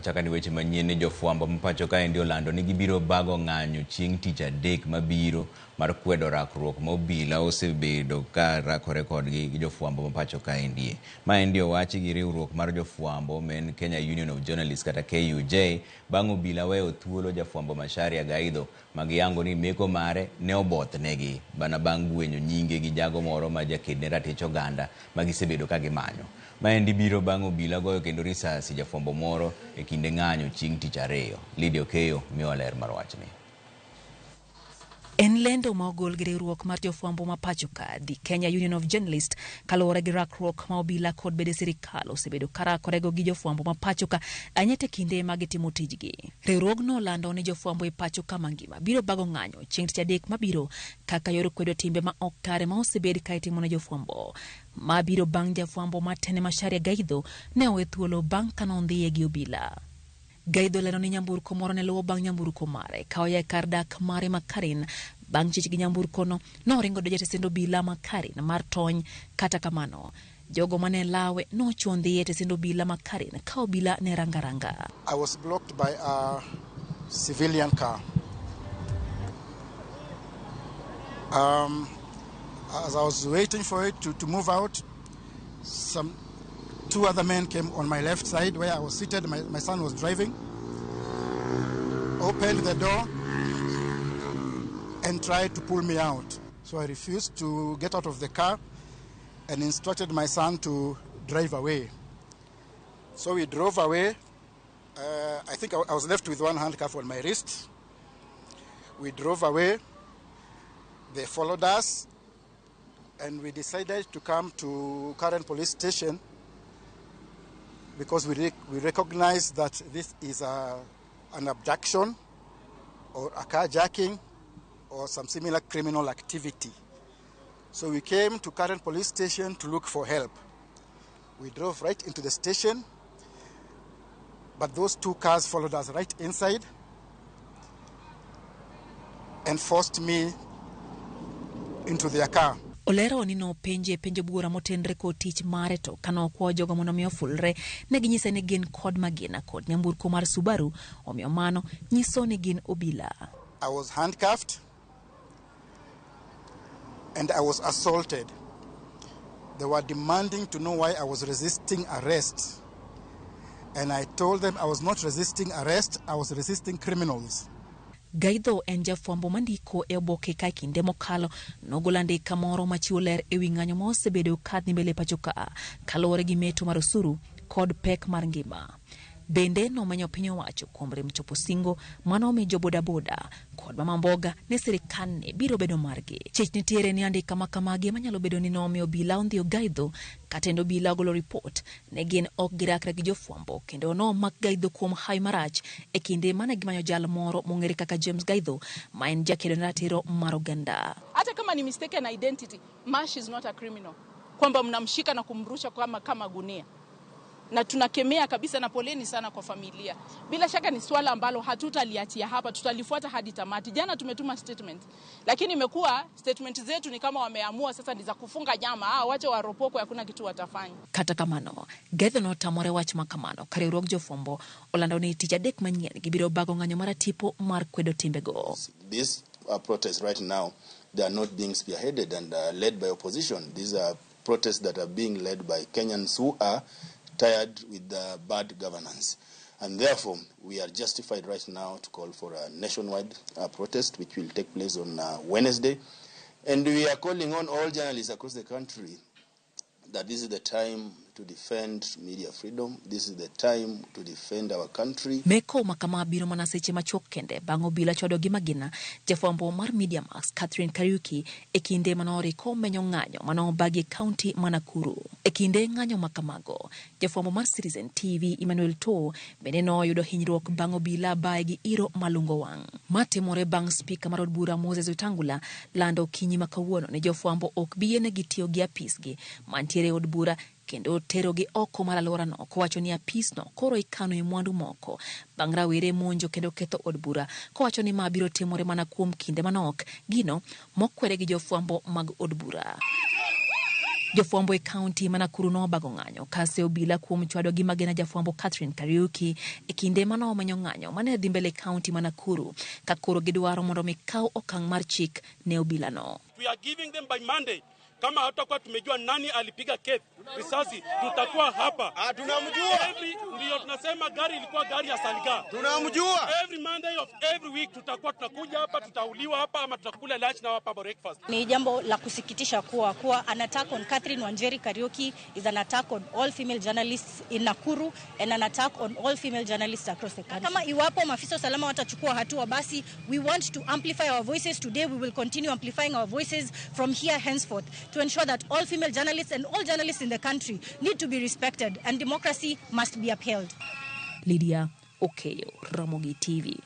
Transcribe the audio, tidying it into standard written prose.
Achaka ni weche manyien ni jofwambo ma pacho kaendi olando ni gibiro bago ng'anyo chieng' tich adek mabiro mar kwedo rakruok ma obila osebedo ka rakore kodgi gi jofwambo ma pacho kaendi. Maendi owachi gi riwruok mar jofwambo ma en Kenya Union of Journalists kata KUJ bang' obila weyo thuolo jafwambo Macharia Gaitho ma giyango ni meko mare ne obothnegi bana bang' gwenyo nyinge gi jago moro ma jaked ne ratich oganda ma gisebedo ka gimanyo. Maendi biro bang' obila goyo kendo risasi jafwambo moro e kinde ng'anyo chieng' tich ariyo. Lydia Okeyo miyowa ler mar wachni. En lendo ma ogol gi riwruok mar jofwambo ma pachoka, The Kenya Union of Journalists, kaluwore gi rakruok ma obila kod bede sirikal osebedo ka rakorego gi jofwambo ma pachoka ahinya e kinde ma gitimo tijgi. Riwruogno olando ni jofwambo e pachoka mangima biro bago ng'anyo chieng' tich adek mabiro kaka yor kwedo timbe ma ok kare ma osebed ka itimo ne jofwambo. Ma biro bang' jafwambo ma tene Macharia Gaitho ne owe thuolo bang' ka nondhiye gi obila. Gaitho lero ni nyamburko moro ne luwo bang' nyamburko mare ka oya e kar dak mare ma Karen. Bang' chich gi nyamburkono, noringo donjo e tesend obila ma Karen mar tony. Kata kamano, jogo mane lawe nochuo ndhiye e tesend obila ma Karen ka obila ne ranga ranga. I was blocked by a civilian car. As I was waiting for it to move out, some two other men came on my left side where I was seated. My son was driving, opened the door and tried to pull me out. So I refused to get out of the car and instructed my son to drive away. So we drove away. I think I was left with one handcuff on my wrist. We drove away. They followed us, and we decided to come to Karen Police Station because we recognize that this is an abduction or a carjacking or some similar criminal activity. So we came to Karen Police Station to look for help. We drove right into the station, but those two cars followed us right inside and forced me into their car. Olero ni nopenje penjo buora motenre kod tich mare to kane okwayo jogo mondo mi ofulre, ne ginyise ni gin kod magina kod nyamburko mar Subaru, omiyo mano nyiso ni gin obila. I was handcuffed and I was assaulted. They were demanding to know why I was resisting arrest. And I told them I was not resisting arrest, I was resisting criminals. Gaitho en jafwambo mandiko e oboke ka kinde mokalo nogolo andika moro machiwo ler ewi ng'anyo ma osebedo ka dhi mbele pacho ka kaluwore gi meto mar osuru kod pek mar ngima. Bende nomenyo piny owacho kuom rem chopo singo mane omi jo bodaboda kod mama mboga ni sirikal ne biro bedo margi. Chich nitiere ni andika ma kamagi manyalo bedo ni nomiyo obila ondhiyo Gaitho katend obila ogolo ripot ne gin ok girakre gi jofwambo kendo nomak Gaitho kuom hawi marach e kinde mane gimanyo jal moro mong'ere kaka James Gaitho ma en jakedo ne ratiro mar oganda. Hata kama ni mistaken identity, Mash is not a criminal. Kwamba mnamshika na kumrusha kama gunia. Na tunakemea kabisa na poleni sana kwa familia. Bila shaka ni swala ambalo hatutaliachia hapa, tutalifuata hadi tamati. Jana tumetuma statement, lakini imekuwa statement zetu ni kama wameamua sasa ni za kufunga nyama, wache waropokwe, hakuna kitu watafanya. Kata kamano, Gaitho notamore wach ma kamano ka riwruog jofwambo olando ni tich adek manyien gibiro bago ng'anyo mar tipo mar kwedo timbego. This protest right now, they are not being spearheaded and led by opposition. These are protests that are being led by Kenyans who are tired with the bad governance. And therefore, we are justified right now to call for a nationwide protest, which will take place on Wednesday. And we are calling on all journalists across the country that this is the time to defend media freedom. This is the time to defend our country. Meko makama biro mana seche machuok kende bang' obila chwado gi magina jafwambo mar Media Max Catherine Kariuki e kinde manoriko menyo ng'anyo manobagi e kaunti ma Nakuru. E kinde ng'anyo makamago, jafwambo mar Citizen TV Emmanuel Too bende noyudo hinyruok bang' obila baye gi iro malungo wang'. Matimore bang' spika mar od bura Moses Wetangula lando okinyi ma kawuono ni jofwambo ok bi yienegi tiyo gi apisgi mantiere e od bura kendo terogi oko mar alworano kowacho ni apisno koro ikano e mwandu moko bang' rawere monjo kendo ketho od bura kowacho ni ma biro timore mana kuom kinde manok gino mokwere gi jofwambo mag od bura. Jofwambo e kaunti ma Nakuru nobago ng'anyo kase obila kuom chwado gi magina jafwambo Catherine Kariuki e kinde mane omenyo ng'anyo mane dhi mbele e kaunti ma Nakuru ka koro gidwaro mondo mi kaw okang' mar chik ne obilano. We are giving them by Monday. Kama hatutakuwa tumejua nani alipiga Keith risasi, tutakuwa hapa. Ah, tunamjua. Every, ndio tunasema gari ilikuwa gari ya Salga. Tunamjua. Every Monday of every week tutakuwa tunakuja hapa, tutauliwa hapa ama tutakula lunch na hapa breakfast. Ni jambo la kusikitisha kuwa an attack on Catherine Wanjeri Kariuki is an attack on all female journalists in Nakuru and an attack on all female journalists across the country. Kama iwapo maafisa usalama watachukua hatua, basi we want to amplify our voices today. We will continue amplifying our voices from here henceforth to ensure that all female journalists and all journalists in the country need to be respected and democracy must be upheld. Lydia Okeyo, Ramogi TV.